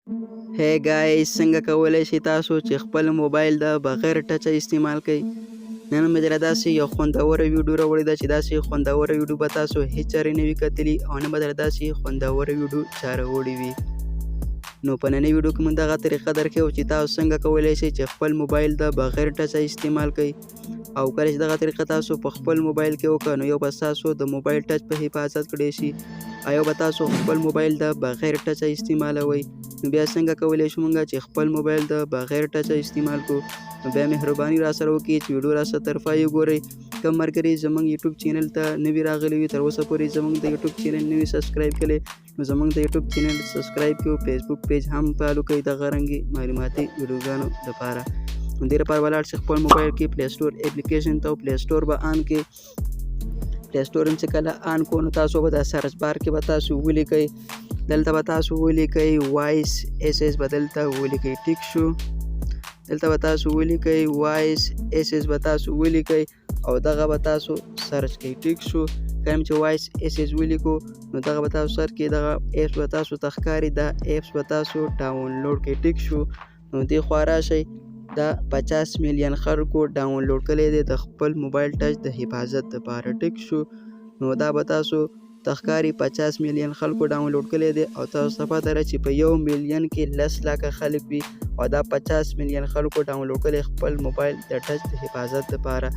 Hey guys، څنګه کولی شئ تاسو چې خپل موبایل د بغیر ټچه استعمال کړئ؟ نن مې درته داسې یو خوندوره ویډیو راوړې ده چې داسې خوندوره ویډیو به تاسو هیڅ چېرې نه وي کتلي او نه به درته داسې خوندوره ویډیو چا راوړې وي. نو په ننۍ ویډیو کې مونږ دغه طریقه درښیو چې تاسو څنګه کولی شئ چې خپل موبایل د بغیر ټچه استعمال کړئ. او کله چې دغه طریقه تاسو په خپل موبایل کې وکړه، نو یو به تاسو د موبایل ټچ په حفاظت کړی شي او یو به تاسو خپل موبایل د بغیر ټچه استعمالوئ. نو بیا څنګه کولی شو مونږ چې خپل موبایل د بغیر ټچه استعمال کړو؟ نو بیا مهرباني را سره وکړئ چې ویډیو را سره تر پایه وګورئ. کوم ملګري زمونږ یوټیوب چینل ته نوي راغلي وي، تر اوسه پورې زمونږ د یوټیوب چینل نوي subscribe کړئ، نو زمونږ د یوټیوب چینل subscribe کړئ، فیسبوک پیج هم follow کړئ دغه رنګې معلوماتي ویډیوګانو دپاره. نو دې لپاره به لاړ شئ خپل موبایل کې Play Store application ته او Play Store به on کړئ. Play Store هم چې کله on کړو، نو تاسو به د search bar کې به تاسو ولیکئ، دلته به تاسو ولیکئ Voice Assist به دلته ولیکئ. ټیک شو؟ دلته به تاسو ولیکئ Voice Assist به تاسو ولیکئ او دغه به تاسو search کړئ. ټیک شو؟ کله چې Voice Assist ولیکو، نو دغه به تاسو search کړئ، دغه apps به تاسو ته ښکاري، دا apps به تاسو ډاونلوډ کړئ. ټیک شو؟ نو دې خوا راشئ، دا 50 میلیون خلکو ډاونلوډ کړی دی د خپل موبایل ټچ د حفاظت لپاره. ټیک شو؟ نو دا به تاسو ته ښکاري، 50 میلیون خلکو ډاونلوډ کړی دی او تاسو ته پته ده چې په 1 میلیون کې 10 لاکه خلک وي او دا 50 میلیون خلکو ډاونلوډ کړی خپل موبایل د ټچ د حفاظت لپاره.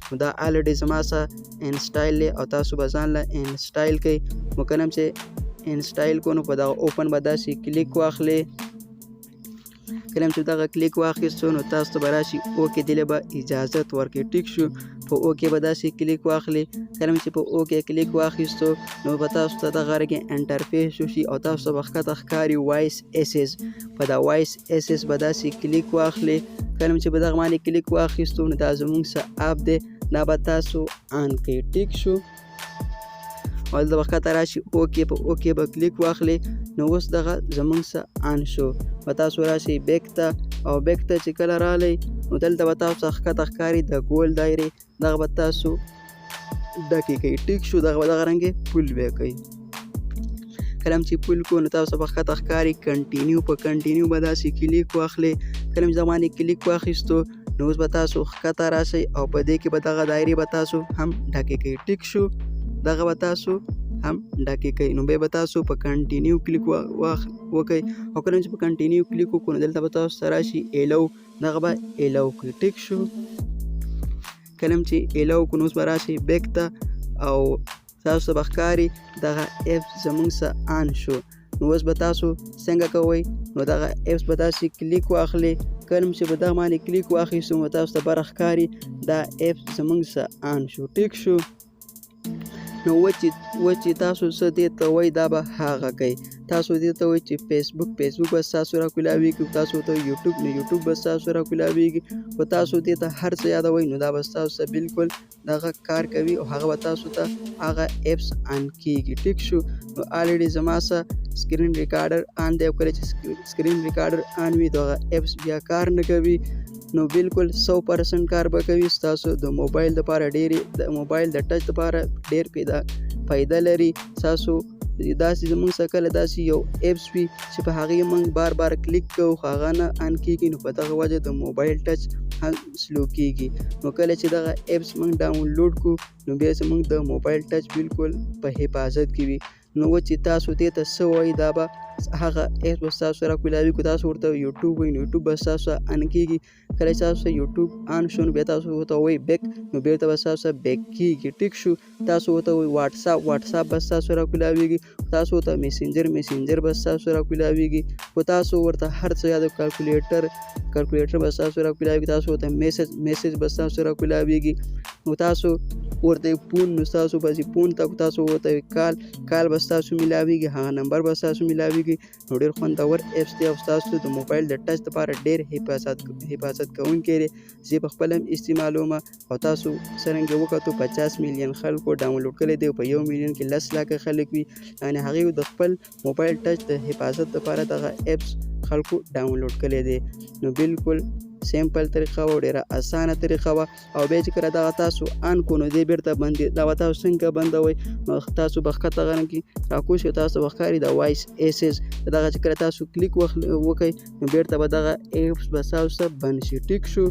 نو دا already زما سره install دی او تاسو به ځان له install کړئ. نو کله چې install کو، نو په دغه open به داسې کلیک واخلئ. کله چې دغه کلیک واخیستو، نو تاسو ته به راشي okay، دې له به اجازت ورکړي. ټیک شو؟ په okay به داسې کلیک واخلي. کله چې په okay click واخیستو، نو به تاسو ته دغه رنګ interface شي او تاسو ته به ښکته ښکاري Voice Assist. په دا Voice Assist به داسې کلیک واخلي. کله چې په دغه باندې کلیک واخیستو، نو دا زمونږ څه app دی، دا به تاسو on کړئ. ټیک شو؟ او دلته به ښکته راشي okay، په okay به کلیک واخلي. نو اوس دغه زمونږ څه on شو. به تاسو راشئ back ته او back ته چې کله راغلی، نو دلته به تاسو ښکته ښکاري د ګول دایرې، دغه به تاسو ډکې کوي. ټیک شو؟ دغه به دغه رنګې full به کوي. کله چې full کو، نو تاسو به ښکته ښکاري continue، په continue به داسې کلیک واخلئ. کله چې دغه باندې کلیک واخیستو، نو اوس به تاسو ښکته راشئ او په دې کې به دغه دایرې به تاسو هم ډکې کوي. ټیک شو؟ دغه به تاسو هم ډکې کوي. نو بیا به تاسو په continue click وکئ او کله چې په continue click وکړو، نو دلته به تاسو ته راشي allow، دغه به allow کړئ. ټیک شو؟ کله چې allow کړو، نو اوس به راشئ back ته او تاسو ته به ښکاري دغه app زمونږ سره on شو. نو اوس به تاسو څنګه کوئ؟ نو دغه apps به تاسو کلیک واخلئ. کله چې په دغه باندې کلیک واخیستو، نو تاسو ته بره ښکاري دا app زمونږ سره on شو. ټیک شو؟ نو و چې تاسو څه دې ته وایي، دا به هغه کوي. تاسو دې ته وایي چې فیسبوک، فیسبوک به ستاسو را کولاویږي. تاسو ته یوټیوب، نو یوټیوب به ستاسو را کولاویږي. خو تاسو دې ته هر څه یادوئ، نو دا به ستاسو سره بالکل دغه کار کوي او هغه به تاسو ته هغه apps on کیږي. ټیک شو؟ نو already زما سره screen recorder on دی او کله چې screen recorder on وي، دغه apps بیا کار نه کوي. نو بالکل 100% کار به کوي. ستاسو د موبایل دپاره ډېرې، د موبایل د ټچ دپاره ډېر پیدا لري. ستاسو داسې زمونږ سره کله داسې یو apps وي چې په هغې موږ بار بار کلیک کوو، خو هغه نه on کیږي، نو په دغه وجه د موبایل ټچ هم slow کیږي. نو کله چې دغه apps موږ ډاونلوډ کړو، نو بیا زمونږ د موبایل ټچ بالکل په حفاظت کې وي. نو و چې تاسو دې ته څه وایي، دا به هغه apps به ستاسو را کولاوي. که تاسو ورته یوټیوب وایي، نو یوټیوب به ستاسو on کیږي. کله چې تاسو یوټیوب on شو، نو بیا تاسو ورته وایي back، نو بیرته به ستاسو back کیږي. ټیک شو؟ تاسو ورته وایي واټساپ، واټساپ به ستاسو را کولاویږي. تاسو ورته میسنجر، میسنجر به ستاسو را کولاویږي. خو تاسو ورته هر څه یادو، کلکولیټر، کلکولیټر به ستاسو را کولاویږي. تاسو ورته میسج، میسج به ستاسو را کولاویږي. نو تاسو ورته phone، نو ستاسو به phone ته تاسو ورته call، call به ستاسو ملاویږي، هغه نمبر به ستاسو ملاویږي. نو ډېر خوندور apps دی او ستاسو د موبایل د ټچ لپاره ډېر حفاظت کوونکی دی. زه په خپله هم استعمالوم او تاسو څرنګه وکتو، 50 میلیون خلکو ډاونلوډ کړی دی. په 1 میلیون کې 10 لاکه خلک وي، یعنې هغوی د خپل موبایل ټچ د حفاظت لپاره دغه apps خلکو ډاونلوډ کړی دی. نو بالکل سمپل طریقه وه، ډیره اسانه طریقه وه. او بیا چې کله دغه تاسو آن کو نو دې بیرته بندي، دا به تاسو څنګه بندوئ؟ نو تاسو به ښکته غنه کې راکوز شئ، تاسو به ښکاري د وایس ایسز، دغه چې کله تاسو کلیک وکړئ نو بیرته به دغه اپس به تاسو بند شي. ټیک شو؟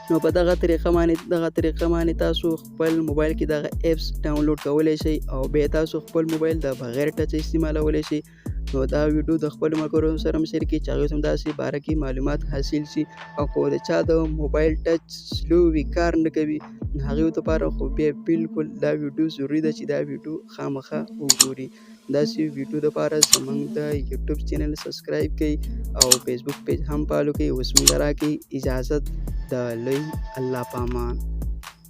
نو په دغه طریقه باندې تاسو خپل موبایل کې دغه اپس ډاونلوډ کولی شئ او بیا تاسو خپل موبایل د بغیر ټچ استعمالولی شئ. نو دا ویډیو د خپلو ملګرو سره هم شریک کړئ چې هغوی هم داسې باره کې معلومات حاصل شي. او که د چا د موبایل ټچ سلو وي، کار نه کوي، نو هغوی لپاره خو بیا بالکل دا ویډیو ضروري ده چې دا ویډیو خامخا وګوري. داسې ویډیو دپاره زموږ د یوټیوب چینل سبسکرایب کړئ او فیسبوک پیج هم فالو کړئ. اوس موږ راکړئ اجازت، د لوی الله پامان.